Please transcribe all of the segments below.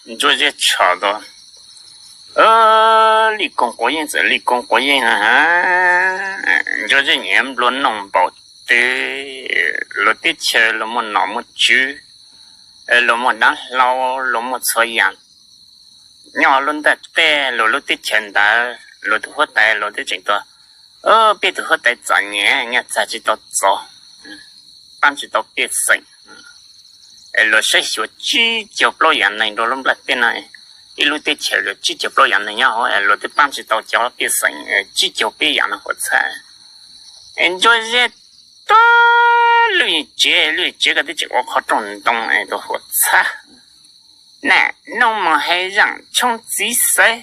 Ntsuab Zeb tsham tas, Li Koos quav yeej txawm Li Koos quav yeej. Ntsuab Zeb nyiam nplua nuj npaum twg, luag teb chaws luag muaj nom muaj tswv, luag muaj dab hlau, luag muaj txhua yam nyob lub ntiaj teb, luag lub teb chaws ntawd luag tus huab tais luag twb tseem tuaj, peb tus huab tais txom nyem nyaj txag tsis tau txov, paab tsis tau pej xeem. Luag saib xyuas tsib caug plaub yam neeg rau lub nplaj teb no, ib lub teb chaws luag tsib caug plaub yam neeg nyob hauv, luag twb paab tsis tau cov pej xeem tsib caug peb yam no huam txhaj. Ntsuab Zeb tuaj lwj tsev, lwj tsev ko twb tseem ua qhov rooj ntoo es tuaj huam txhaj. Nam nub mus hais zaaj tshoob txiv xaiv,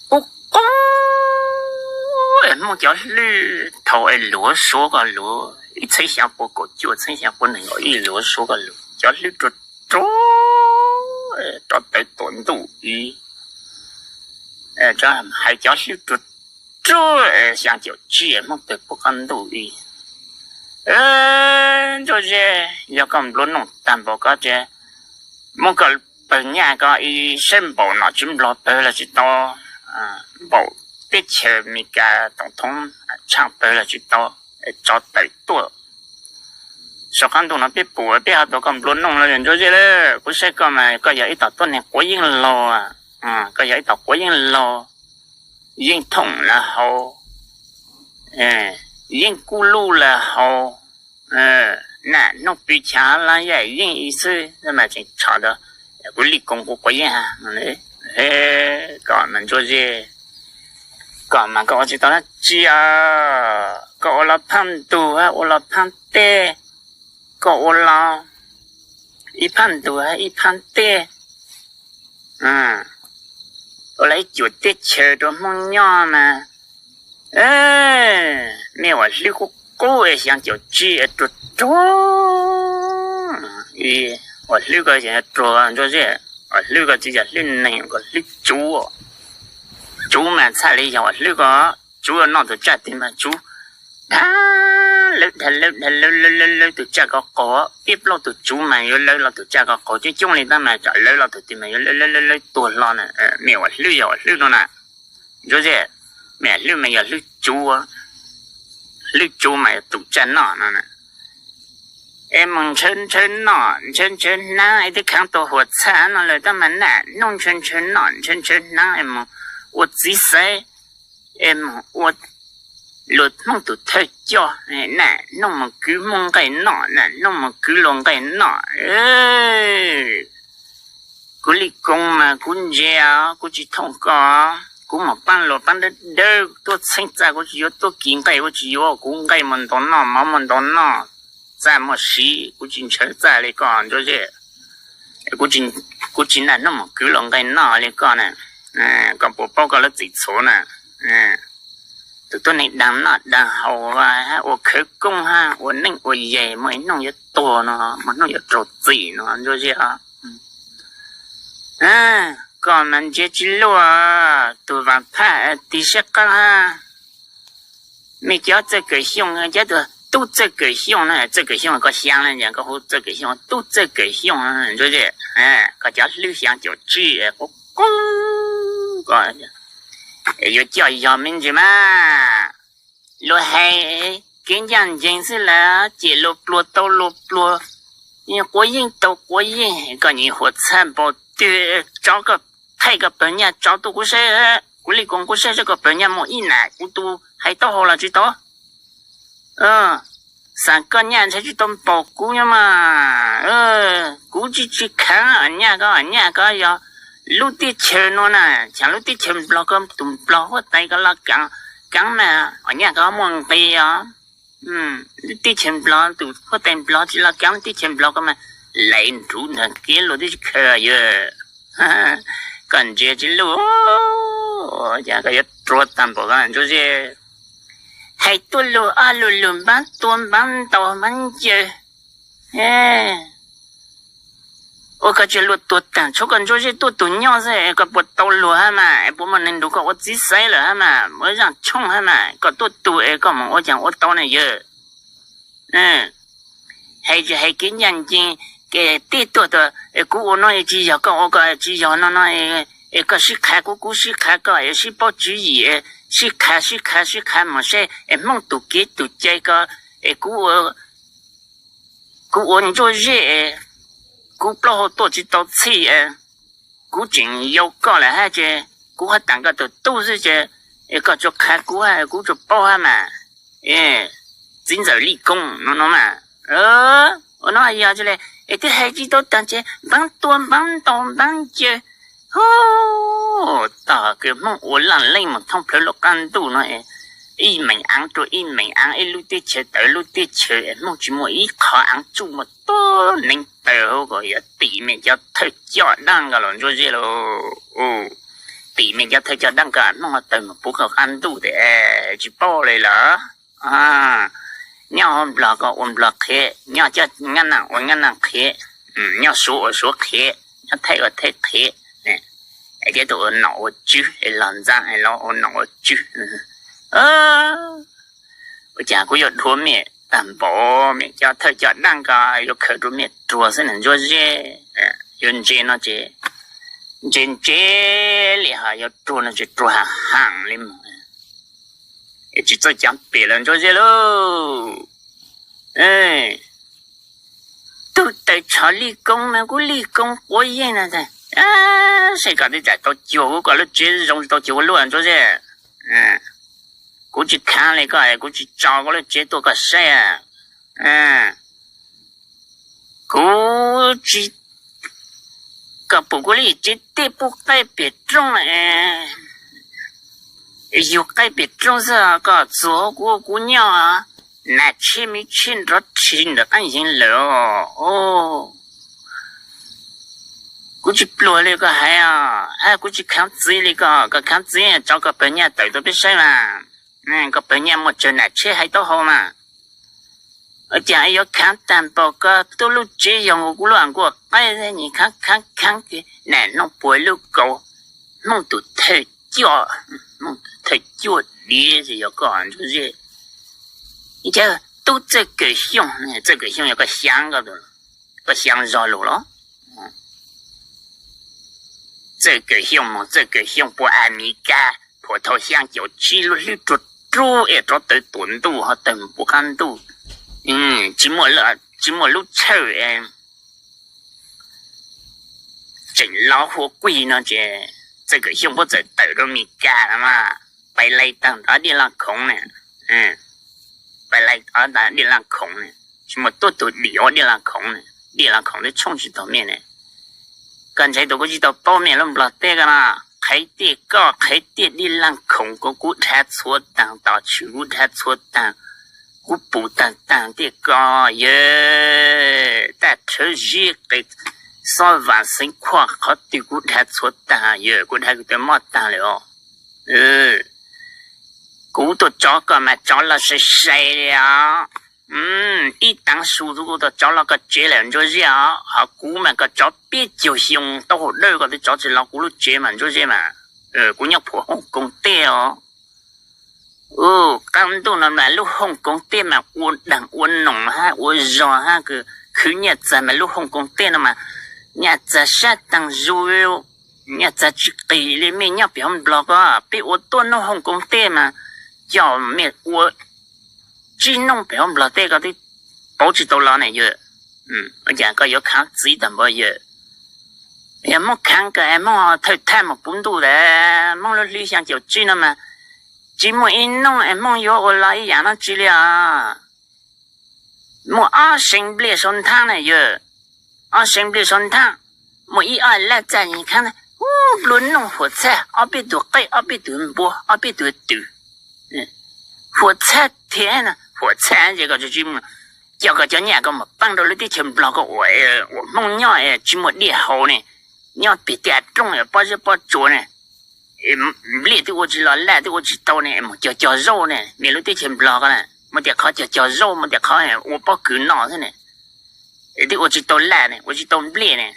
qub qub, Hmoob cov hlwb thaum es luav suav ko luav ib txheeb xyaa pua kaum cuaj txheeb xyaa pua nees nkaum ib luav suav ko luav cov hlwb ruag ruag, rov tawv tuam ntuj ib, hais cov hlwb ruag ruag xyaa caum tsib Hmoob tawg puag qab ntuj ib. Ntsuab Zeb, yog koj nplua nuj tag npaum ko ces muab koj pawg nyaj ko ib saib npaum nom tswv Nplog pawg los tsis tau, npaum teb chaws Amelikas toom thoob tshaaj pawg los tsis tau, tso tawm tuaj. Saum qaab ntuj no peb pum peb ho tuav koj nplua nuj los Ntsuab Zeb lawm. Kuv saib koj mas koj yog ib tog tuab neeg quav yeeb laug, koj yog ib tog quav yeeb laug, yeej thoom lawm hauv, yeej kub lub lawm hauv, nam nub pw chav lawm yeej ib xwb mas tseem tsham tas kuv Li Koos kuv quav yeeb. Koj mas Ntsuab Zeb, koj mas koj ua tsis tau dab tsi, koj ua los phaaj ntug ua los phaaj teb, koj ua los ib phaaj ntug ib phaaj teb, ua los ib cuam teb chaws rau Hmoob nyob mas, mej ua hlwb qub qub xyaa caum tsib ruag ruag, ua hlwb ko ruag Ntsuab Zeb, ua hlwb ko tsis yog hlwb neeg ko hlwb tsuv, tsuv mas txhaj li yog ua hlwb ko, tsuv noj tus tsaj twg mas tsuv dha lawv dha lawv dha lawv lawv lawv lawv tus tsaj ko qaug, peb plaub tug tsuv mas yuav lawv los tus tsaj ko qaug coob coob li tab mas tsam lawv los tus twg mas yuav lawv lawv lawv lawv tuag hlo na. Mej ua hlwb yog ua hlwb no na, Ntsuab Zeb, mej ua hlwb mas yog hlwb tsuv, hlwb tsuv mas tus tsaj noj no na. Es mus ntshaw ntshaw noj ntshaw ntshaw hnaab es twb kheev tau huam txhaj no lawm tab mas nam nub ntshaw ntshaw noj ntshaw ntshaw hnaab es mus ua txiv xaiv, es mus ua luag Hmoob tus thawj coj, nam nub mus kwv Hmoob nqaij noj, nam nub mus kwv luag nqaij noj. Kuv Li Koos mas kuv ntse, kuv tsis thooj koj, kuv mus paab luag paab dawb dawb tuab txheeb txaj, kuv tsis yuav tuab kis nqaij, kuv tsis yuav, kuv nqaij muaj ntau noj, mov muaj ntau noj, txaj muaj siv, kuv tsis ntshaw txaj li koj Ntsuab Zeb. Kuv tsis nam nub mus kwv luag nqaij noj li koj na, koj puas paub koj lub txim txhuv na. Tus tuab neeg daag noj daag haus, ua khawv koob hab ua neej ua yaig muaj ib hnub yuav tuag no, muaj hnub yuav raug txim no Ntsuab Zeb. Koj mas ntsia tsis luaj, tus Vam Phaj tig siab qaab hab. Mej cov Txawj Kawm Xyooj, cov tub Txawj Kawm Xyooj na, Txawj Kawm Xyooj koj xyaa le, koj hu Txawj Kawm Xyooj, tub Txawj Kawm Xyooj Ntsuab Zeb, koj cov hlwb xyaa caum tsib qub qub ko, yuav coj yog me ntsis mas. Luag hais kev ncaj ncees xwb lawm ces luag pluag tau luag pluag, quav yeej tau quav yeej, koj nyiam huam txhaj npaum twg tso koj, thaij koj pawg nyaj tso tuaj kuv saib, kuv Li Koos kuv saib saib koj pawg nyaj muaj ib nam kuv tus hais taub hau los tsis tau. Xaav koj nyaj ntshai tsis tau npaum kuv nyob mas. Kuv tsis tsis kheev nyaj ko, nyaj ko yog lub teb chaws no na, tseem lub teb chaws Nplog ko, tus Nplog huab tais ko los keev, keev mas nyaj ko muaj nqis os. Lub teb chaws Nplog tus huab tais Nplog tsis los keev lub teb chaws Nplog ko mas lais nruv ntawm kev luag twb tsis khaws yawg. Koj ntsia tsis luj, koj yuav ruam tag npaum ko Ntsuab Zeb. Hais tuaj lug ob lug lug npaab tua npaab ntaus npaab ncaws. Ua koj tsis luag tuag taag, tshuav koj Ntsuab Zeb tuaj tug nyob xwb, koj puas tau luag hab mas, puas muaj neeg nrug koj ua txiv xaiv lawm hab mas, ua zaaj tshooj hab mas, koj tuaj tug es koj mus ua caag ua tau na yawg. Hais tsis hais kev ncaj ncees, Kev tij tuaj tas es kuv ua no es tsis yog, koj ua ko tsis yog no no, es koj sib qhav kuv, kuv sib qhav koj, es sib paub tswv yim, sib qhav sib qhav sib qhav mus seb es Hmoob tus kev tus cai ko, es kuv ua Ntsuab Zeb, kuv plaub hau tuaj tsis tau txhij, kuv tseem yau koj lawm hab ces kuv hab tas koj tus tub xwb ces, es koj tsuas qhav kuv hab kuv tsuas paub hab mas. Txiv ntxawm Lij Koob no no mas, ua no yog le, es twb hais tsis tau tag ces npaab tua npaab ntaus npaab ncaws, hu, tog kws Hmoob ua laj leej mus thoob plawg lub qab ntuj no, ib meem aav rua ib meem aav, ib lub teb chaws tawm lub teb chaws, Hmoob tsis muaj ib qho aav tsuj muaj tuab neev taw hauv ko, yuav tim mej cov thawj coj dlaab nkaus los Ntsuab Zeb lauj. Tim mej cov thawj coj dlaab nkaus, Hmoob ho tawg mus puv qab ntuj tes tsis paub le lawm. Nyob hauv Nplog ko ua Nplog qhev, nyob cov Nyab Laj ua Nyab Laj qhev, nyob Suav ua Suav qhev, nyob Thaib ua Thaib qhev, es thiab tuaj ua nom ua tswv es los ntxaa es los ua nom ua tswv. Ua cas kuv yuav dhuav mej tag npaum, mej cov thawj coj dlaab ko yuav khaws rua mej ruag xwb na Ntsuab Zeb. Yuav ntse no ces ntse ntse li, ho yuav ruag no ces ruag haam haam li mus, es tsis txawj caav pem lawm Ntsuab Zeb lauj. Tub taws tsho Lij Koob no, kuv Lij Koob quav yeej no, saib koj twb tau cuag kuv, koj lub tsev zoo tsis tau cuag kuv lub Ntsuab Zeb. Kuv tsis khaav li koj, kuv tsis tso kuv lub tsev tuaj koj saib. Kuv tsis, koj pum kuv li tsev tij pub qaib pem roob, yug qaib pem roob xwb, koj txuas hauv kuv, kuv nyob, nas tsheb me tsheb nrov rhi ntawm qaab yeev lawm. Kuv tsis pluag li koj hais, hab kuv tsis khaav txiv li koj, koj khaav txiv tso koj pawg nyaj tawm tuaj peb saib mas. Koj pawg nyaj muaj tsawg nas tsheb hais taub hau mas. Ua cas yuav khaav tag npaum, koj tub lub tsev yog nkaus kuv lub a nkuaj qaib, nyias khaav khaav khaav, nas noog puag lub kaus, Hmoob tus thawj coj, Hmoob tus thawj cuaj diav tsis yog koj Ntsuab Zeb. Tub Txawj Kawm Xyooj, Txawj Kawm Xyooj yog koj xyaa, koj xyaa zog lug los. Txawj Kawm Xyooj moog, Txawj Kawm Xyooj puag Amelikas, puag thaus xyaa caum tsib lub hlwb ruag rub es rov tawm tuam ntuj ho tawg mus puag qaab ntuj, tsis muaj lub tshawj es tseem lov hua kuig no ces Txawj Kawm Xyooj puab txawm tawm rau Amelikas no mas, pais lais tag nrho Diaj Laj Khoov ne, pais lais tag Diaj Laj Khoov ne, tsis muaj tuab tug dim hauv Diaj Laj Khoov ne, Diaj Laj Khoov twb tshooj tsis taus mej ne. Koj ntshai tus kuv tsis tau paub mej lub Nplog teb ko no, qhev tiaj koj qhev tiaj Diaj Laj Khoov ko kuv dlav txhua taag, tom tshwm kuv dlav txhua taag, kuv pum taag taag tiaj ko, yawg, taj rhawv zib qe, xob vaam xeev khuaj qhov twg kuv dlav txhua taag, yawg, kuv dlav kuv tau mob taag lawm os. Kuv tuaj tsov koj mas tsov los sai sai li os. Ib taav su kuv tuaj tsov los koj tsev lawm Ntsuab Zeb os, ho kuv mas koj tsov peb caug xyoo taub hau dawb koj twb tsov tsis los kuv lub tsev mas Ntsuab Zeb mas. Kuv nyob puag Hooj Koos teb os. Qaab ntuj no mas lub Hooj Koos teb mas ua daag ua noom hab ua zog hab, khwv nyaj txag mas lub Hooj Koos teb no mas nyaj txag sab taag zuj, nyaj txag tsis qis li. Mej nyob pem hauv Nplog ko, peb ua tuab noob Hooj Koos teb mas coj mej ua tsib noob pem hauv Nplog teb koj twb pauv tsis tau los ne yawg. Ua cas koj yuav khaav txiv tag npaum yawg? Yog Hmoob khaav koj es Hmoob thawj thaj mus puv ntuj tas, Hmoob lub hlwb xyaa caum tsib no mas tsis muaj ib noob es Hmoob yuav ua los ib yaam no tsi li os. Muaj ob seev npliaj sau nthaab na yawg, ob seev npliaj sau nthaab, muaj ib ob lab txaj khaav, ub, nplua nuj huam txhaj, ob peb tug qaib, ob peb tug npua, ob peb tug twm, huam txhaj thiab no, huam txhaj ces koj tsis muaj, coj koj cov nyaj koj mus paab rau lub teb chaws Nplog ko ua, ua Hmoob nyob tsis muaj dej haus ne, nyob pem tej av roob pob zeb pob tsuas ne, npliaj twb ua tsis los, laj twb ua tsis tau ne, mus cog cog zaub ne, mej lub teb chaws Nplog ko na, muaj tej qhov cog cog zaub, muaj tej qhov ua pob kws noj xwb ne, twb ua tsis tau laj ne, ua tsis tau npliaj ne,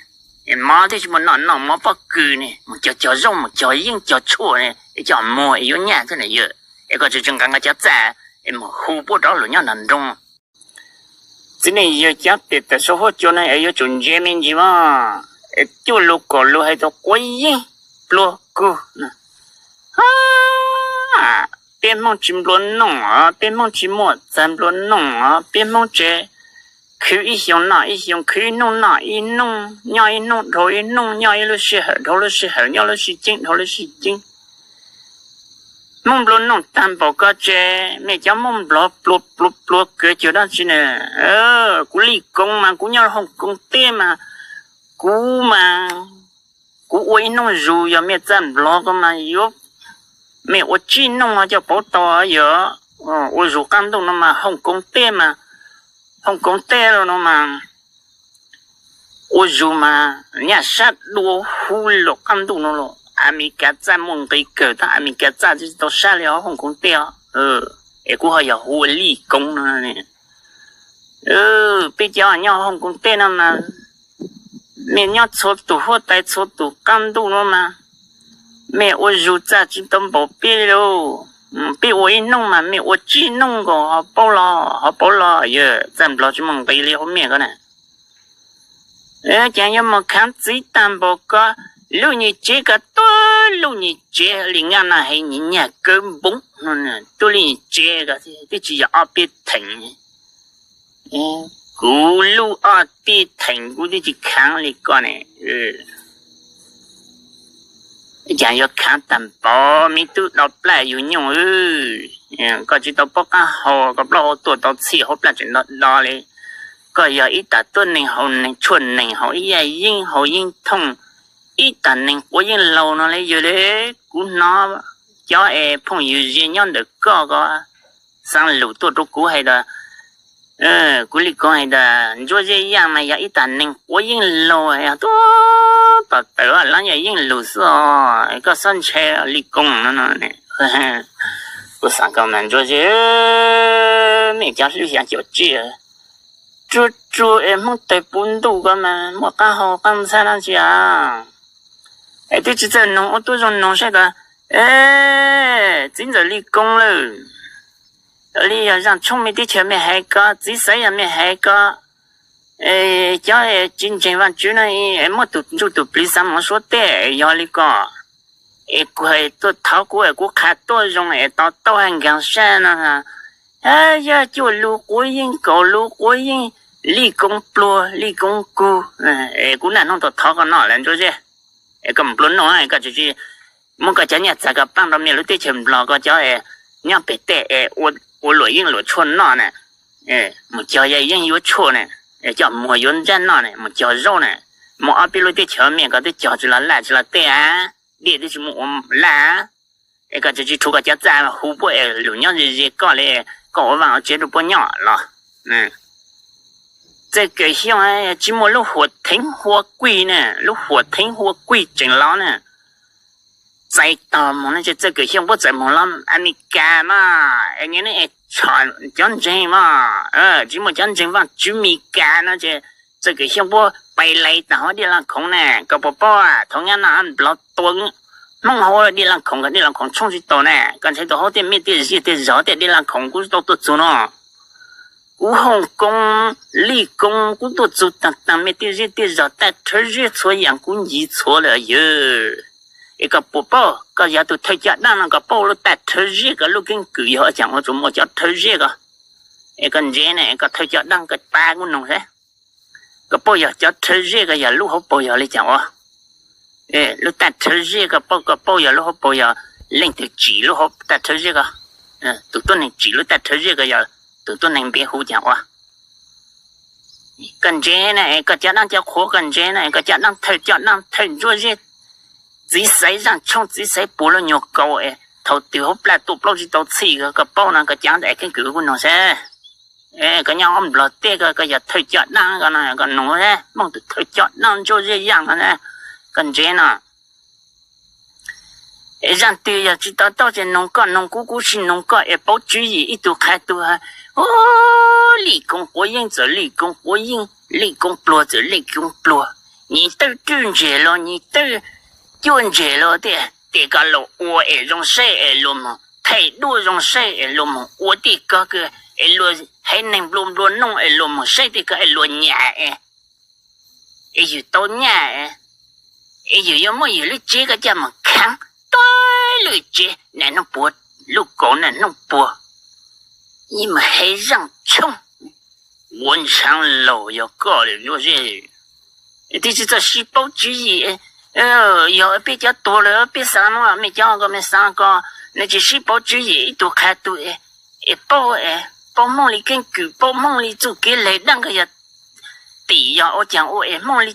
mov twb tsis muaj noj, noj mov pob kws ne, mus cog cog zaub, mus cog yeeb cog tshuaj ne, es coj muag es yuav nyaj xwb na yawg. Es koj tseem tseem nqa koj cov txaj es mus hu puab rov lug nyob nrog nroog. Txiv neej yawg cab pem tawm saum huab cua no es yuav tsum ntse me ntsis mas, es cuaj lus kaum lus hais tias quav yeeb pluag kug. Peb Hmoob tsis nplua nuj os, peb Hmoob tsis muaj txag nplua nuj os, peb Hmoob tsev khwv ib xyoo noj ib xyoo, khwv ib hnub noj ib hnub, nyob ib hnub dhau ib hnub, nyob ib lub sij hawm dhau lub sij hawm, nyob lub sij ceeb dhau lub sij ceeb. Hmoob nplua nuj tag npaum ko ces mej cov Hmoob Nplog pluag pluag pluag kawg cuag dab tsi ne? Kuv Lis Koo mas kuv nyob Hooj Koo teb mas, kuv mas, kuv ua ib hnub zus yog mej txaj Nplog ko mas yuav, mej ua tsib hnub coj pauv tau yog ua zus qab ntuj no mas Hooj Koo teb mas, Hooj Koo teb los no mas ua zus mas nyaj sab dua huv lub qab ntuj no los Amelikas txaj muaj nqis kawg, tab Amelikas txaj tsis tau sab li hauv Hooj Koo teb os. Es kuv ho yog hu ua Lis Koo no. Peb cov nyob Hooj Koo teb no mas, mej nyob txhua tus huab tais txhua tus qab ntuj no mas, mej ua zus txaj tsis tau npaum peb li lauj. Peb ua ib hnub mas mej ua tsib hnub nkaus ho paub los, ho paub los yog txaj Nplog tsis muaj nqis li hauv mej ko na. Ces yuav mus khaav txiv tag npaum ko, lub nyuag tsev ko tuaj lub nyuag tsev li nqaj no heev nyag kawg npoo, tuaj lub nyuag tsev ko twb tsis yog ob peb theem. Kuv lub ob peb theem kuv twb tsis khaav li koj ne. Cas yuav khaav tag npaum, me tub do plaj yug nyuj, koj tsis tau paub qab hau, koj plaub hau tuaj tau txhij hauv plaj tseem do do li. Koj yog ib tag tuab neeg haus neeg tshuaj neeg haus ib yaj yeeb haus yeeb thooj, ib tag neeg quav yeeb laug no li yog li. Kuv hnov cov es phooj ywg ze nyob ntawm koj ko xaa lus tuaj rau kuv hais tias, kuv Lis Koo hais tias Ntsuab Zeb Yaj mas yog ib tag neeg quav yeeb laug, yog tuab tom tawm lab yaj yeeb lug xwb os, koj xob ntshai Lis Koo no no. Kuv xaav ko mas Ntsuab Zeb, mej cov hlwb xyaav cuam tsiaj tsuag tsuag es Hmoob tawg puv ntuj ko mas muaj qab hau qab ntxhab dab tsi a? Es twb tsis txawj noog ua tub zoo noog saib ko. Txiv ntxawm Lis Koo lawm, li yog Zaj Tshoob mej teb chaws mej hais ko, txiv xaiv yog mej hais ko, cov tsis ntseeg Vaajtswv no muab tus ntsuj tus plig xaav moog suav tej yog li ko. Es kuv tuaj thov kuv es kuv qha tuaj zoo es to taub hab nkaag sab no, yog cuaj lug quav yeeb kaum lug quav yeeb, Lis Koo pluag Lis Koo kug. Es kuv naj hnub tuaj thov koj no lawm Ntsuab Zeb, es koj mus nplua nuj, koj tsis muab koj cov nyaj txag ko paab rau mej lub teb chaws Nplog ko cov nyob peg tej es ua luam yeeb luam tshuaj noj na, mus cog yaj yeeb yuav tshuaj na, coj muag yuav ntsab noj na, mus cog zaub na, mus ob peb lub teb chaws mej ko twb cog tsis los laj tsis los tej a, dej twb tsis muaj ua laj, es koj tsis tsis rhuv koj cov txaj hu puab es lug nyob ze ze koj li, koj ua vaaj ua tsev rau puab nyob los. Txawj Kawm Xyooj tsis muaj lub huam theev hua kuij na, lub huam theev hua kuij tseem los na. Txais tog moog no ces Txawj Kawm Xyooj puab txawm moog los Amelikas mas, es nyias ne es tshom cov ntseeg mas, tsis muaj cov ntseeg Vaajtswv Melikas no ces Txawj Kawm Xyooj puab pais lais tag huv Dej Laj Khoov na, koj puas paub, thaum nyab noj Nplog tua Hmoob hauv Dej Laj Khoov, Dej Laj Khoov tshoob tsis tau na, koj ntshai tus hauv tej mej tej zej tej zog tej Dej Laj Khoov kuv tau tuaj txug no. Kuv Hooj Koo, Lij Koo kuv tuaj txug taag taag, mej tej zej tej zog taj rhawv zeb txhua yaam kuv ncaim txhua lawm yawg. Es koj puas paub, koj yog tus thawj coj dlaab no koj paub lub taj rhawv zeb ko lub keeb kwm yog ua caag ua tsuas muaj cov rhawv zeb ko. Es koj ntsev na, es koj thawj coj dlaab koj pab kuv noog seb, koj paub yog cov rhawv zeb ko yog lub hauv paug yog li caag ua? Lub taj rhawv zeb koj paub, koj paub yog lub hauv paug yog leej twg tsim lub hauv taj rhawv zeb ko? Tus tuab neeg tsim lub taj rhawv zeb ko yog tus tuab neeg npe hu caag ua? Koj ntsev na, koj coj dlaab cov qhuav koj ntsev na, koj coj dlaab thawj coj dlaab thawj Ntsuab Zeb, txiv xaiv Zaaj Tshoob, txiv xaiv puag lub nyuag kaus es thaum twg hauv plaj tuaj plaub tsib tau txhij ko koj paub no, koj coj dlaab keeb kwm kuv noog seb. Koj nyob ob Nplog teb ko, koj yog thawj coj dlaab ko no, koj noog seb, Hmoob tus thawj coj dlaab Ntsuab Zeb Yaaj no, koj ntsev no. Zaaj twg yog tsis to taub ces noog koj noog kuv, kuv tsis noog koj es pauv tswv yim ib tug qha tug. Lij Koo quav yeeb txawm Lij Koo quav yeeb, Lij Koo pluag txawm Lij Koo pluag, nyim tawb rwb ntseg los nyim tawb cuab ntseg los tej, tej ko los ua es zoo saib es luag moog thaij duab zoo saib es luag moog ua tej ko kws es luag haiv neeg nplua nplua nuj es luag mus saib tej ko es luag nyam es, es yus tau nyaj es, es yus yuav muab yus lub tsev koj coj mus khav tuag lub tsev, niaj hnub puag, lub kaus niaj hnub puag, yeej mus hev zeej tshoob, ua ntshaav laus yog koj lawm Ntsuab Zeb. Twb tsis txawj sib paub tswv yim, yog peb cov tuag lawm peb xav no, mej cov ko mej xav ko, nws tsis sib paub tswv yim ib tug qha tus, es paub, paub Hmoob li keeb kwm, paub Hmoob li txuj kev leg dab ko yog tim yog ua caag ua es Hmoob li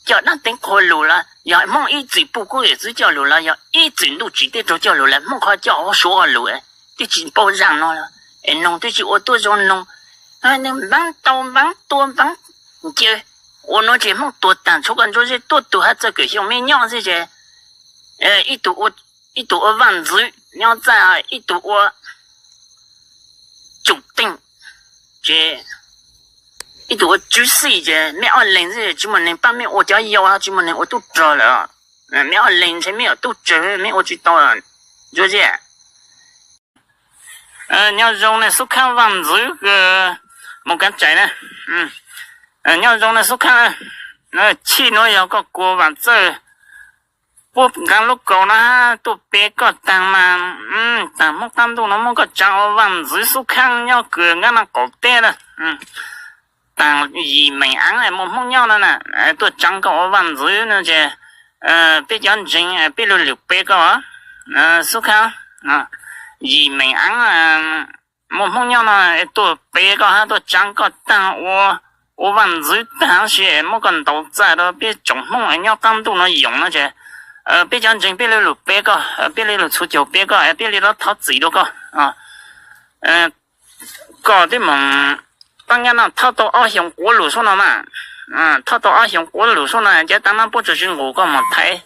coj dab teev qhua lug los yog Hmoob ib txwm puj kub yawm txwv coj lug los yog ib txwm ntuj tsim teb raug coj lug los Hmoob qhov coj huv Suav ua lug, twb tsis paub zaaj no los es noog twb tsis ua tuab zoo noog, npaab tau npaab tua npaab ncaws, ua nuav ces Hmoob tuag taag tshuav koj Ntsuab Zeb tuab tug hab Txawj Kawm Xyooj mej nyob xwb ces ib tug ua vaj ntxwv nyob txaj, ib tug ua tsum teej, ces ib tug ua tswv xij ces mej ob leeg xwb, tsis muaj neeg pab mej ua cov yau, tsis muaj neeg ua tub rog lawm. Mej ob leeg ntshe mej yog tub rog mej ua tsis tau Ntsuab Zeb. Nyob zoo ne Xub Khaab vaj ntxwv, mus kav tsam na. Nyob zoo ne Xub Khaab, chij nuav yog koj kuas Vaam Txawj puab nqaa lub kaus na tuaj pe koj taag mas, taag Hmoob qaab ntuj nuav muab koj tsaav ua vaj ntxwv Xub Khaab nyob kws Nkaab Naaj qaum teb na. Taag yim meem aav muaj Hmoob nyob no na, tuaj tsaav koj ua vaj ntxwv no ces peb cov ntseeg peb lu lug pe koj Xub Khaab. Yim meem aav muaj Hmoob nyob no tuaj pe koj hab tuaj tsaav koj taag ua vaj ntxwv taag sis muab koj ntaus txaj rua peb tsoom Hmoob nyob qaab ntuj nuav yoom no ces peb cov ntseeg peb lu lug pe koj, peb lu lug txhua caug pe koj, peb li lug thov txim rua koj. Koj twb moog paab Nkaab Naaj thauj tau ob xyoos quav lug xub no mas, thauj tau ob xyoos quav lug xub no ces taag no puab tsuas tsi nqus koj moog thaiv,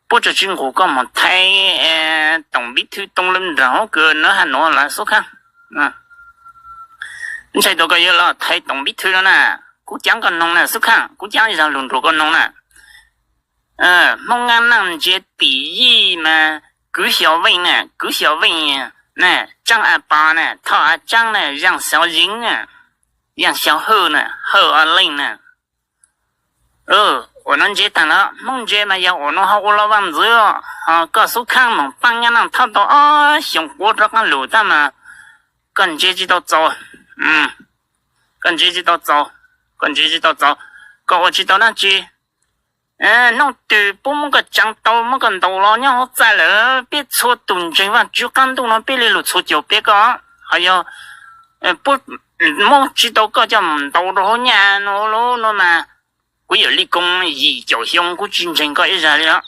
puab tsuas tsi nqus koj moog thaiv Toom Npib Thwj Tooj Lwm nraag hauv kws nuav hab nuav lawm Xub Khaab. Ntshai tau koj yuav los thaiv Toom Npib Thwj no na, kuv caav koj noog na Xub Khaab, kuv caav zag lug nruag koj noog na. Hmoob Nkaab Naaj ntsia tim yij mas Kwv Xyov Veej na, Kwv Xyov Veej na, Tsaab A Pas na, Thoj A Tsaab na, Yaaj Xyov Yeev na, Yaaj Xyov Hawj na, Hawj A Leej na. Uas nuav ntse taag no, Hmoob ntse mas yog uas nuav ho ua los vaj ntxwv, ho koj Xub Khaab moog paab Nkaab Naaj thauj tau ob xyoos quav rov qaab lug tab mas koj ntse tsi tau txaus, koj ntse tsi tau txaus, koj ntse tsi tau txaus, koj ua tsi tau dlaab tsi. Hnub twg puab muab koj tsaav tau muab koj ntaus los nyob hauv txaj lawm, peb txhua tug ntseeg Vaajtswv qaab ntuj no peb li lug txhua caug pe koj, ho yog puab muab tsi tau koj coj moog ntaus rua hauv nyaj no lawm no mas kuv yawm Lis Koos yim caum xyoo kuv tsi ntseeg koj ib zag li os.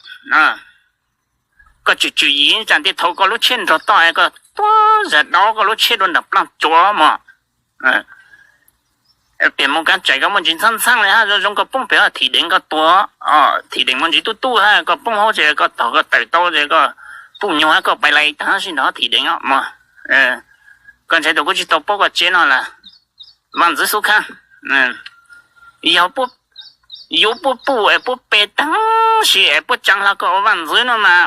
Koj tswm tswm yim tsaam tej thaum koj lub tsheb nrog toj es koj tuab zag dov koj lub tsheb rua nraam plaaj tsuas mog. Pem mus kav tsam koj muaj ntsis ntxhaab ntxhaab li hab zoo zoo koj poob pem thim deev koj tuag, thim deev muaj ntsis tub tub hab koj poob hauv ces koj tog koj tawm tau ces koj puj nyuag hab koj pais lais taag sib nrog thim deev os mog. Koj ntshai tus kuv tsi tau paub koj tsev no lawm, Vaaj Ntxwv Xub Khaab. Yog yuav puab puj es puab pe taag sis es puab tsaav hlo koj ua Vaaj Ntxwv no mas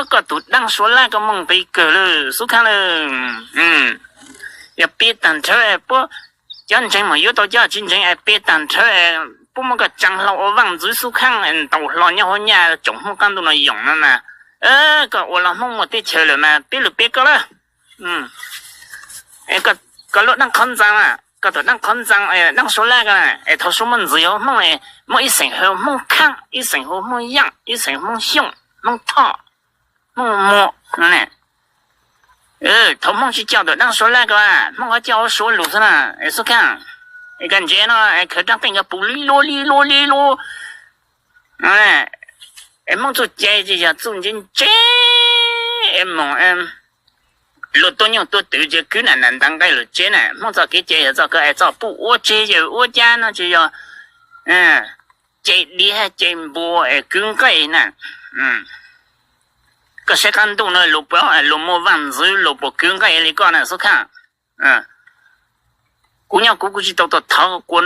koj tug daab suav laj koj mooj nqis kawg lawm Xub Khaab lawm. Yog pe taag nrhawv puab cov ntseeg moog yuav tau cov tsi ntseeg es pe taag nrhawv puab muab koj tsaav hlo ua Vaaj Ntxwv Xub Khaab ntaus hlo nyob hauv nyaj tsoom Hmoob qaab ntuj no yoom no mas koj ua los Hmoob muaj teb chaws lawm mas peb lug pe koj lawm. Koj lub daab qhov ntxaa, koj tug daab qhov ntxaa, daab suav laj ko es thaum suav muaj ntxiv hauv Hmoob, muaj ib xeem hu Hmoob Khaab, ib xeem hu Hmoob Yaaj, ib xeem Hmoob Xyooj, Hmoob Thoj, Hmoob Muas no ne. Thaum Hmoob tsi coj tug daab suav laj ko, Hmoob qhov coj huv Suav lug xwb na, Xub Khaab. Es koj ntse no, khaws raab qeej koj pum li lua li lua li lua. Es Hmoob txuj cai ces yog txuj ntse ntse, es moog luag tua nyuj tua twm ces kwv nam nam ntaag nqaij lug tsev na. Hmoob txoj kev cai yog txoj ko es txoj puj ua tseg yawm ua cav no ces yog cai diav cai npua es kwv nqaij na. Koj saib qaab ntuj no luag puas, luag muaj Vaaj Ntxwv luag puas kwv nqaij li koj na Xub Khaab. Kuv nyob kuv, kuv tsi tau tuaj thov kua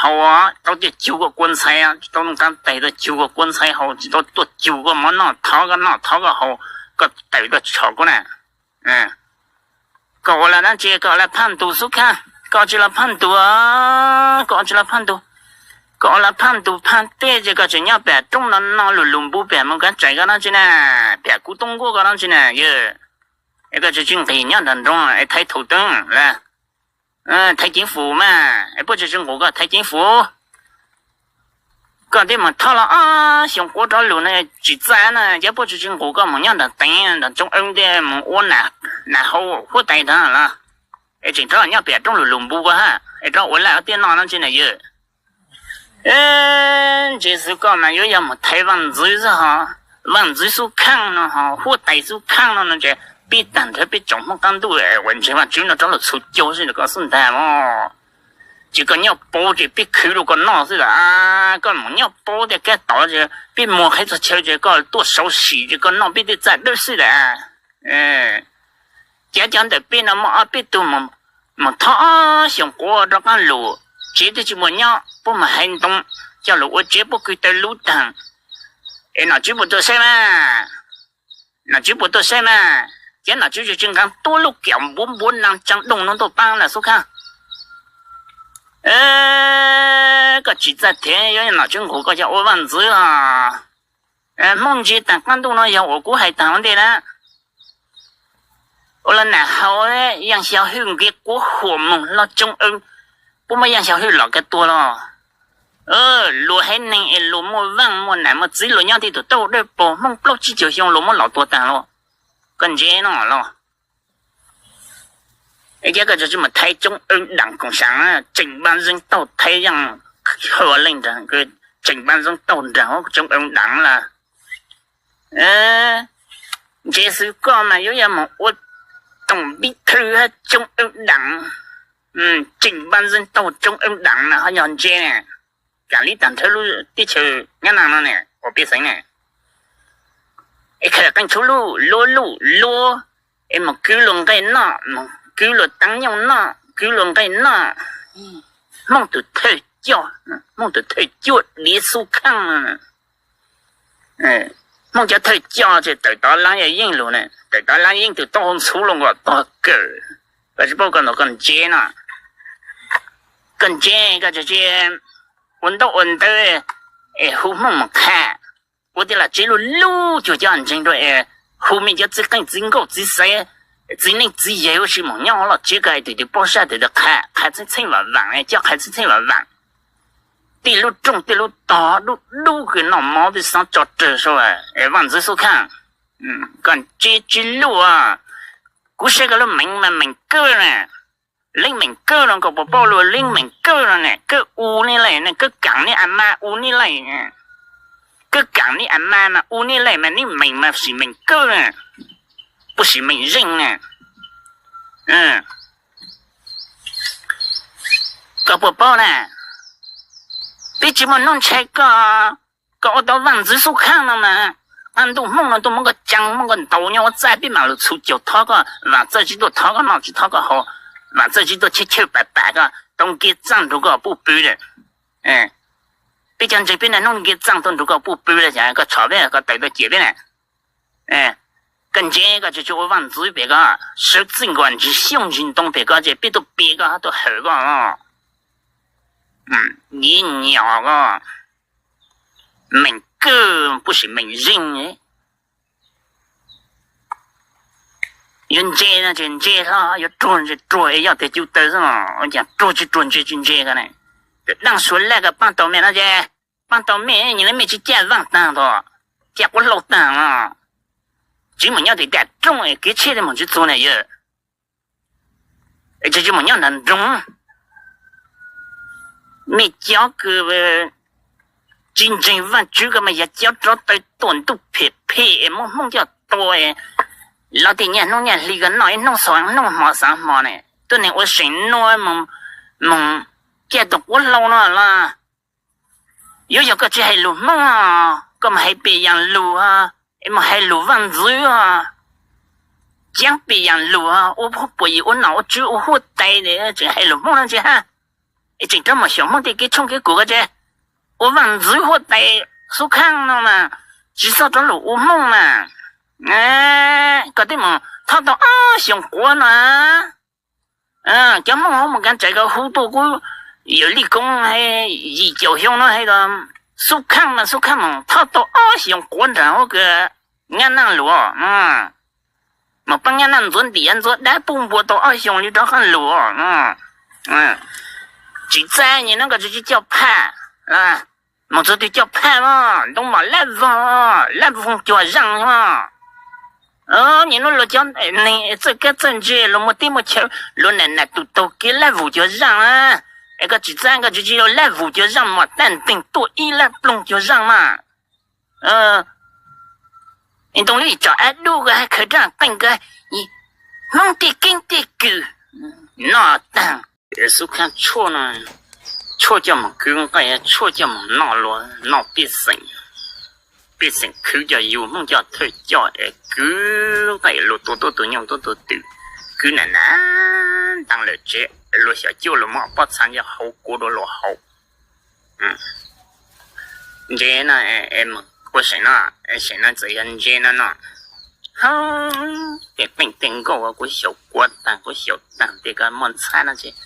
haus, tau tias cug koj kua ntxhais, tsi tau nqaa tes tuaj cug koj kua ntxhais haus, tsi tau tuaj cug koj mov noj, thov koj noj thov koj haus, koj tawm tuaj tshom kuv na. Koj ua li dab tsi, koj ua li phaj ntus xub kheej, koj tsis los phaj ntus, koj tsis los phaj ntus, koj ua li phaj ntus phaj teb ces koj tseem nyob pem roob no no lus lus npu pem mus kav tsam koj dab tsi na, pem kuv tub nkuaj koj dab tsi na yawg. Es koj tsis tsis nqis nyob nram nroog es thaiv thaum twg la, thaiv ceev fwm mas es puab tsis tsis nqus koj thaiv ceev fwm. Koj twb mus thob los ob xyoos quav rov lug no tsis txaj na, ces puab tsis tsis nqus koj mus nyob nram teev nram tsoob eeb ntej mus ua nas hau huab tais ntag los, es tseem rov nyob pem roob lug lug npu koj hab es rov ua laj tiaj noj dab tsi na yawg. Ntse xwb koj mas yuav yog mus thaiv vaj ntxwv xwb ho, vaj ntxwv xub kheej no ho huab tais xub kheej no no ces peb tag nrho peb tsoom Hmoob qab ntuj uas ntseeg Vaj Tswv no rov lug txhus caug xwb koj xub ntag mog. Ces koj nyob paub ces peb khwv rau koj noj xwb las, koj mus nyob paub tej kab tod ces peb muag qhib txog chaw ces koj tuaj sau sim ces koj noj peb tej txaj dawb xwb las. Ces cov ntawm peb no muaj ob peb tug mus thob ob xyoos quav rov qaab lug, tsev twb tsis muaj nyob puab mus haiv ntoo, coj lug ua tsev puab kwv taw lub taag. Es nom tswv puas tuaj saib mas, nom tswv puas tuaj saib mas, ces nom tswv tsis tsis nqaa tuab lub kaum npuav npuav nas tsaa dooj nuav tuaj paab lawm xub kheej. Koj tsis txaj thiab yuav nom tswv nqus koj coj ua vaj ntxwv os. Hmoob ntse taag qab ntuj no yog uas kuv hais taag ua ntej na, ua lawv nam haus yeej xyaw hwj nkiv quav huam moog hlo tsoo, puab muab yeej xyaw hwj lom kag tuag los. Luag haiv neeg es luag muaj vaaj muaj nam muaj txiv luag nyob tej tug tauj dawb paug Hmoob plaub tsib caug xyoo luag muab lom tuag taag los. Koj ntse no los. Ces koj tsis mus thaiv tsoob eeb daam koom saam, tseem npaj zeeg tau thaiv yeej hua leej nraag, tseem npaj zeeg tau nraag tsoob eeb daam lawm. Ntse xwb koj mas yuav yog mus ua toom pib thwj hab tsoob eeb daam, tseem npaj zeeg tau tsoob eeb daam na ho yog ntse na. Kaam li taag nrho lub teb chaws Nyab Laaj no ne uas peb xeev ne, es khaws qee tshuab luj luab luj luab, es mus kwv luag nqaij noj, mus kwv luag teev nyooj noj, kwv luag nqaij noj. Hmoob tus thawj coj, Hmoob tus thawj cuaj diav xub kheej. Hmoob cov thawj coj ces tawm tod laab yeej lug ne, tawm tod laab yeej tug taub hau ntxhuv lug nkaus tog kawm. Koj tsis paub koj ntawd koj ntse no, koj ntse koj tsis ua ntaub ua ntawv es hu Hmoob mus qha, ua tej laj tsev luj luj cuag cov ntseeg rua es hu mej cov txiv qeej txiv nkauj txiv xaiv, txiv neeb txiv yaig huv si mus nyob laj tsev koj hais tug twg paub sab tug twg qha, qha txheeb txheeb vam vaam, coj qha txheeb txheeb vam vaam. Tej lub rooj tej lub tog dub dub kws noj mov tej xaav tso rawg sau, es vaaj ntxwv xub kheej, koj ntse tsis luj. Kuv saib koj lub meej mas meej kawg na. Leej meej kawg no koj puas paub lug leej meej kawg no ne, kawg u neb laij ne, kawg kaam neb a ma u neb laij. Kawg kaam neb a ma mas u neb laij mas neb meej mas sim meej kawg, puas sim meej zeej na. Koj puas paub na, peb tsis muaj nub ntshai koj, koj ua tau vaaj ntxwv xub kheej no mas, qaab ntuj Hmoob no tuaj muab koj caa muab koj ntaus nyob ua txaj peb maam lug txhus caug thov koj, vaam txawj tsis tuaj thov koj noj tsis thov koj haus, vaam txawj tsis tuaj chawj chawj pam pam koj tau nkiag txaaj nrug koj puj pw lawm. Peb cov ntseeg peb naj nub nkiag txaaj tuaj nrug koj puj pw lawm, koj tshov peb koj tawm tuaj ciam peb na. Koj ntse koj tsis tshua ua vaaj ntxwv pem koj, sawv txij nkaus ntsis xyooj ntsis ntoo pem koj ces peb tuaj pe koj tuaj hawm koj. Div nyom koj, meej kawg puas sim meej zeej. Yuav ntse no ces ntse hlo, yuav ruag ntse ruag es yog tiag cub taw xwb, ua caag ruag tsis ruag ntse tsis ntse ko ne. Daaj suav laj koj paab tau mej no ces paab tau mej, nyias le mej tsis caj vaaj taag tod, caj quav hlau taag os. Tsis mus nyob tim daj rooj es kev tsheb le mus tsis txug na yawg. Tsis tsis mus nyob nram nroog. Mej cov kws tsis ntseeg Vaajtswv ko mas yog cov rov taw tuaj ntuj phem phem es muab Hmoob coj tua, los tej nyaj hnub nyaj hli ko noj ib hnub xaus hnub hmo xaav hmo ne, tuab neeg ua seem nua moog caj tug quav hlau no los. Yuav yog koj tsis hais lug Hmoob, koj mus hais pem yaam lug, es mus hais lug vaaj ntxwv, caab pem yaam lug, ua puas yim ua nom ua tswv ua huab tais, tseem hais lug Hmoob no ntse hab. Es tseem rov mus xyaum Hmoob tej kev tshoob kev kug ko tse, ua vaaj ntxwv huab tais xub khaaj no mas, tsis txhob rov lug ua Hmoob mas. Koj twb mus thob tau ob xyoos quav no, Cov Hmoob hauv Moos Kav Tsais ko hu tuaj kuv yawm Lij Koob, yim caum xyoo no hais tias Xub Kheej mas Xub Kheej mus thoj tau ob xyoos quav nram hauv Nyab Neej Luas, mus pab Nyab Neej Ntxuav Ntim Ntxuav Dab pub npua tau ob xyoos li rov qab lug. Tsis txaj nyem no koj tsis coj phaj, mus txog twg coj phaj mas ntoo mom lab voog, lab voog cuag zeej os. Nyem no luag cov neeg txawj kab txawj ntse, luag muaj teb muaj chaw, luag nam nam tus taug kev lab vus cuag zeej na. Es koj tsis txaj, koj tsis tsis lab vus cuag zeej, mom taj nteeg tuaj ib lab ploog cuag zeej mas. Ntoo lub tsom ab dub ko hais khaws raj qeej ko, Hmoob tej keeb tej kwm noj taag. Xub Kheej tshuaj no, tshuaj coj mus kwv nqaij, tshuaj coj mus noj luag, noj pej xeem, pej xeem khwv coj yug, Hmoob coj thawj coj es kwv nqaij, luag tua tuab tua nyoog tuab tua twm, kwv nam nam ntaag lawm tsev, luag xyov cuaj luag muab pob txha nyob hauv kuv dua luag haus. Ntse no, ua seem no, seem no txawm yog ntse no no, hab, tej qeej tej nkauj kuv xyaum kuav taag, kuv xyaum taag tias koj muaj ntxhab no ces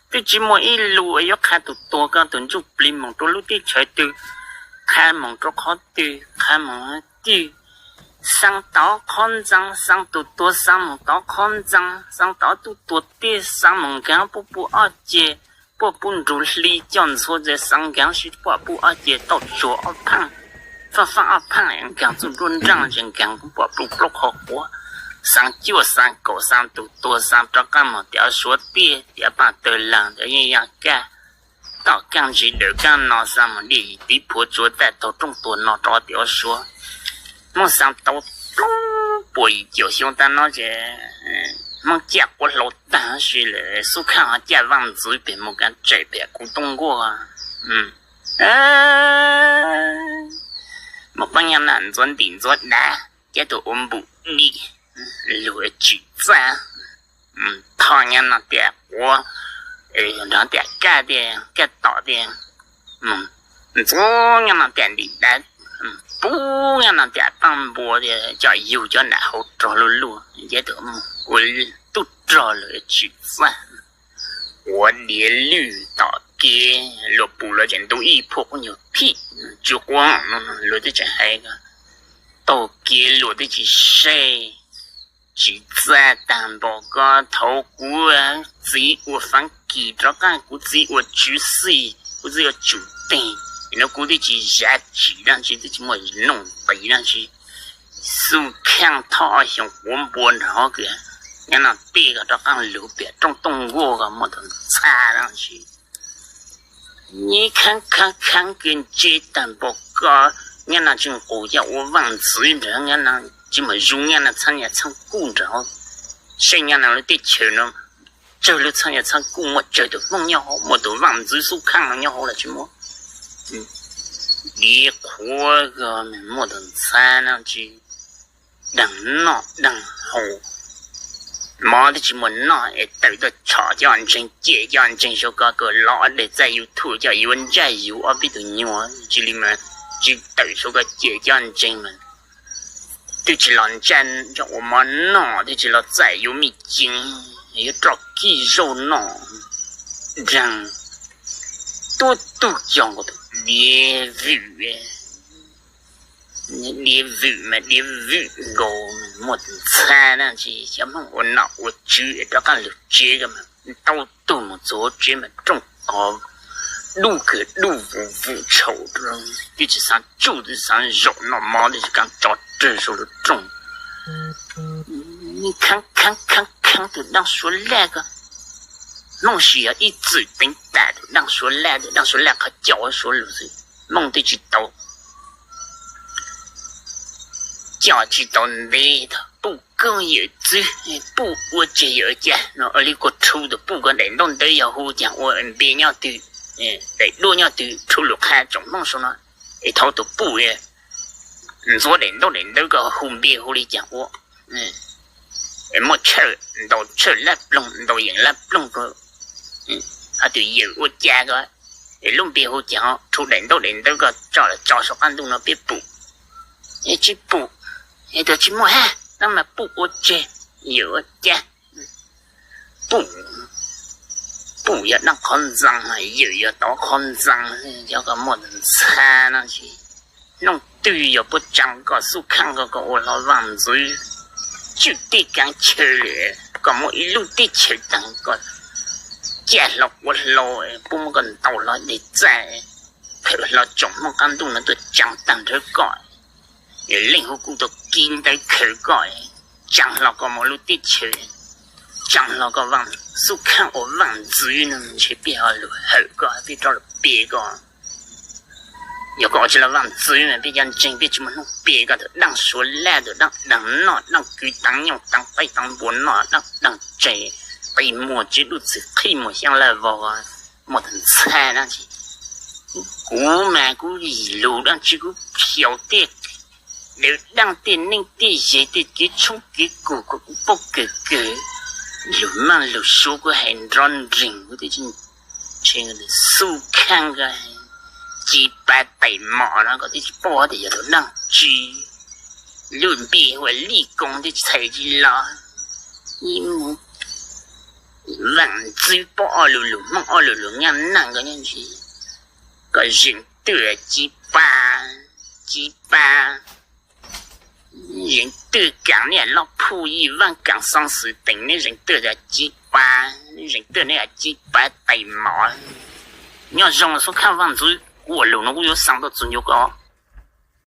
twb tsis muaj ib lus yuav qha tus tuag koj tus ntsuj plig moog rua lub teb chaws twg, qha moog rua qhov twg, qha moog twg. Xaa tov qhov ntxaa, xaa tus tuag xaa moog tov qhov ntxaa, xaa tov tub tuag teb xaa moog nkaag puab pub ob ceg, puab pub nrug hli coj ntxhua txawm xaa nkaag sib puab pub ob ceg tauj tsuag ob phaaj, faaj faaj ob phaaj nkaag txuj nruab nraaj ces nkaag puab pub plaub qhov quav, xaa cuaj xaa kaum xaa tus tuag xaa rov qaab moog tiav suav tiaj tiav paaj tawg laag tiav yeej yaaj kaj, tom kaaj ntsis dawm kaaj no xaa moog diaj yim tiv phuav tsuav taj taug rooj tuag no rov tiav suav. Hmoob xaa tau plaub puas yim caum xyoo taag no ces Hmoob caj quav hlau taag si lawm, Xub Kheej ho caj vaaj ntxwv pem Moos Kav Tsais pem kuv tub nkuaj. Moog paab Nyab Neej Ntxuav Ntim Ntxuav Dav cab tug ua npum dim, lug tsim txaj, thoj Nyab Neej tiaj quav, nrog tiaj kaj tiaj kaj tom tiaj, ntxuav Nyab Neej tiaj ntim dav, pub Nyab Neej tiaj paaj npua tiaj coj yug cov nam hauv rog luj luj, cab tug ua tub rog lug tsim txaj. Quav diav lwj tom kev, luag pum luag tseem ntu ib phuaj quab nyuag phim, tsis quav, luag twb tseem hais, taug kev luag twb tsis saib, tsis txaj taag npaum ko. Thaum kuv txiv ua faav kis rov qaab, kuv txiv ua tswv xij, kuv txiv ua tsum teeg, no kuv twb tsis zam tsim dlaab tsi, twb tsis muaj noog qis dlaab tsi. Xub Kheej thoj ob xyoos quav npua nrog kws Nyab Neej tiaj ko rov qaab lug pem rooj tooj nkuaj ko muaj tug ntxhab dlaab tsi. Nyi kheev kheev kheev kws ntse taag npaum ko, Nyab Neej tsis nqus coj ua vaaj ntxwv nrog, Nyab Neej tsis muaj zoo, Nyab Neej txhab nyaj txhab kuj nrog, saib Nyab Neej lub teb chaws no tsawg lub txhab nyaj txhab kuj, muaj tsawg tug Hmoob nyob hauv, muaj tug vaaj ntxwv Xub Kheej no nyob hauv los tsis muaj. Diav qhuav ko muaj tug ntxhab dlaab tsi, daag noj daag haus, mov twb tsis muaj noj es tawm tuaj tshom cov ntseeg, cem cov ntseeg saum ko, kws los ob deg txaij YouTube coj yuav ntsaj yug ob peb tug nyuag, tsis li mas tsis tawm saum ko cem cov ntseeg mas twb tsis los ntsaj coj ua mov noj, twb tsis los txaij yuav mij ceeg, yuav roj kib zauj noj, daag tuab tug cog nkaus tus diav vwm, diav vwm mas diav vwm nkaus, muaj ntxhab dlaab tsi, cov Hmoob ua nom ua tswv rov qaab lug tsev ko mas tau tug mus txug hauv tsev mas rooj qos dub kawg dub vus vus tshaum, twb tsis xaav tsuj twb xaav zaum noj mov twb tsis kaab tso rag saum lub rooj. Kheev kheev kheev kheev tus daaj suav laj ko, Hmoob sis yog ib txwm teev tam tus daaj suav laj, tus daaj suav laj qhov caum suav lug xwb, Hmoob twb tsis tau coj tsis tau ntev, puj koob yawm txwv, puj ua tseg yawm ca no, li kuv rhu tus puj ko daim ntaub ntawv yog hu caag ua npe nyob twg, daim duab nyob twg, rhu lug qha tsoom Hmoob saum no. Es thaum tus puj ntxuav daim ntaub daim ntawv ko hu npe hu li caag ua, es muaj tshawj ntau, tshawj lab ploog ntau, yeem lab ploog ko, ho tus yawm ua ca ko, es lub npe hu caag, rhu daim ntaub daim ntawv ko tso los tso saum qab ntuj no peb pum. Es tsis pum, es tug tsis muaj hab, tab mas puj ua tseg yawm ua ca, puj pum yog dab qhov ntxees, yawm yog tau qhov ntxees, yog koj muaj tus ntxhais no ces hnub twg yog puab tsaa koj xub kheej koj, koj ua hlo vaaj ntxwv, tswj teb kaav chaw, koj muaj ib lub teb chaws taag koj caj hlo quav hlo, puab muab koj ntaus hlo dej txaij, phawm hlo tsoom Hmoob qaab ntuj no tuaj tsaa taag nrho koj, yog leej huv kuj tau kis ntawv khaws koj, tsaa hlo koj muaj lub teb chaws, tsaa hlo koj vaaj xub kheej ua vaaj ntxwv no ntshe peb ho lug hawm koj, peb rov lug pe koj. Yog koj ua tsi lug vaaj ntxwv mas peb cov ntseeg peb tsi muaj hnub pe koj. Tug daaj suav laj, tug daaj deeg noj, daaj kwv teev nyooj teev qaib teev npua noj, daaj deeg tseg, qi muag tsib lub txwg qhib muag xyaab laj vog, muaj tus ntxhais na. Kuv mas kuv yim lug dlaab tsi kuv xyaum tej dav daaj tej neej tej yaig tej kev tshoob kev kug kuv paub kawg kawg. Lug maaj lug suav kuv hais nrov nreeg, kuv twb tsi ntshe xub kheej ko, ci pav tais mom no koj twb tsi paub tias yog tus daaj tsi. Lub npe hu ua Lij Koos twb txhais tsi los. Vaaj ntxwv paub ob lu lug Hmoob ob lu lug nyab neej ko nyob ntsis. Koj zeem twj ci pav, ci pav, zeem twj kaam neb loj phuj yij vaaj kaam xoo xwm teem, neb zeem twj ci pav, neb zeem twj neb ci pav tais mom. Nyob zoo xub kheej vaaj ntxwv, kuv ua lug no kuv yuav xaa tuaj txug ncua koj.